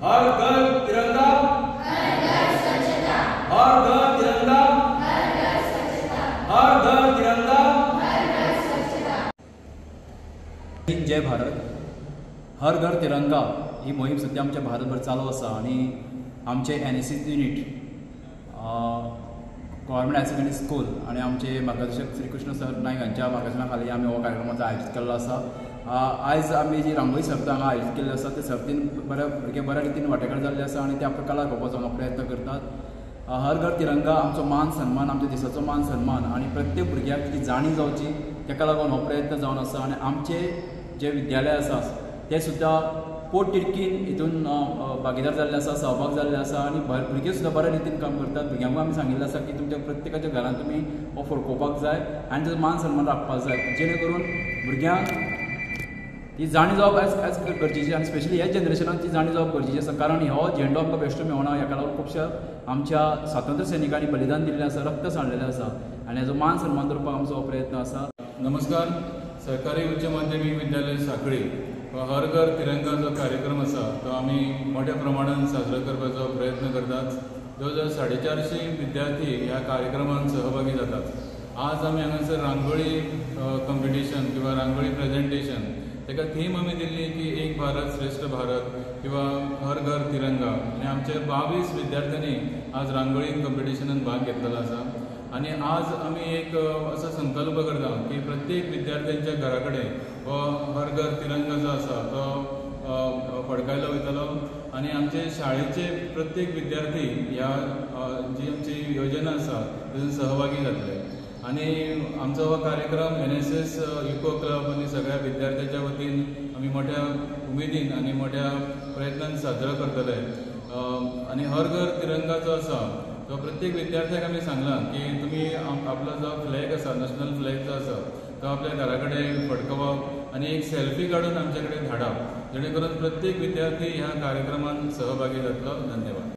हर घर तिरंगा, हर घर स्वच्छता, हर घर तिरंगा, हर घर स्वच्छता, हर घर तिरंगा, हर घर स्वच्छता। जय भारत। हर घर तिरंगा ही मोहीम सध्या आमच्या भारतभर चालू आसा आनी आमचे NSS unit government higher secondary school आनी आमचे मार्गदर्शक श्री कृष्ण सर नायक हांच्या मार्गदर्शना खाली आमी हो कार्यक्रमाचो आयोजीत केल्लो आसा। आयज आमी जी रांगोळी सर्त हांगा आयोजीत केल्ली आसा ते सर्तीन बऱ्या भुरगे बऱ्या रितीन वांटेकार जाल्ले आसा आनी ते आपल्या कला दाखोवपाचो हांगा प्रयत्न करतात। हर घर तिरंगा आमचो मान सन्मान, आमच्या देशाचो मान सन्मान आनी प्रत्येक भुरग्याक ती जाणीव जावची ताका लागून हो प्रयत्न जावन आसा। आनी आमचे जे विद्यालय आसा ते सुद्दां पोटतिडकीन हितून भागीदार जाल्ले आसा, सहभाग जाल्ले आसा आनी भुरगे सुद्दां बऱ्या रितीन काम करतात। भुरग्यांक आमी सांगिल्लें आसा की तुमच्या प्रत्येकाच्या घरांत तुमी हो फडकोवपाक जाय आनी ताचो मान सन्मान राखपाक जाय, जेणे करून भुरग्यांक ही जाणीव जावप आयज गरजेची आनी स्पेशली ह्या जनरेशनाक ती जाणीव जावप गरजेची आसा। कारण हो झेंडो आमकां बेश्टो मेळना, हाका लागून खुबश्या आमच्या स्वातंत्र्य सैनिकांनी बलिदान दिल्लें आसा, रक्त सांडलेलें आसा आनी हाजो मान सन्मान दवरपाक आमचो हो प्रयत्न आसा। नमस्कार। सरकारी उच्च माध्यमिक विद्यालय साखळी हर घर तिरंगा जो कार्यक्रम आसा तो आमी मोठ्या प्रमाणान साजरो करपाचो प्रयत्न करतात। जवळ जवळ 450 विद्यार्थी ह्या कार्यक्रमात सहभागी जातात। आज आमी हांगासर रांगोळी कॉम्पिटिशन किंवा रांगोळी प्रेझेंटेशन ताका थीम आमी दिल्ली की एक भारत श्रेष्ठ भारत किंवा हर घर तिरंगा आनी आमचे 22 विद्यार्थ्यांनी आज रांगोळी कॉम्पिटिशनान भाग घेतलेलो आसा। आनी आज आमी एक असो संकल्प करता की प्रत्येक विद्यार्थ्यांच्या घरा कडेन हो हर घर तिरंगा जो आसा तो फडकायलो वयतलो आनी आमचे शाळेचे प्रत्येक विद्यार्थी ह्या जी आमची योजना आसा तातूंत सहभागी जातले। आनी आमचो हो कार्यक्रम NSS eco club आनी सगळ्या विद्यार्थ्यांच्या वतीन आमी मोठ्या उमेदीन आनी मोठ्या प्रयत्नान साजरो करतले। आनी हर घर तिरंगा जो आसा तो प्रत्येक विद्यार्थ्याक आमी सांगलां की तुमी आपलो जो फ्लॅग आसा, नॅशनल फ्लॅग जो आसा तो आपल्या घरा कडेन फडकोवप आनी एक सेल्फी काडून आमचे कडेन धाडप, जेणे करून प्रत्येक विद्यार्थी ह्या कार्यक्रमात सहभागी जातलो। धन्यवाद।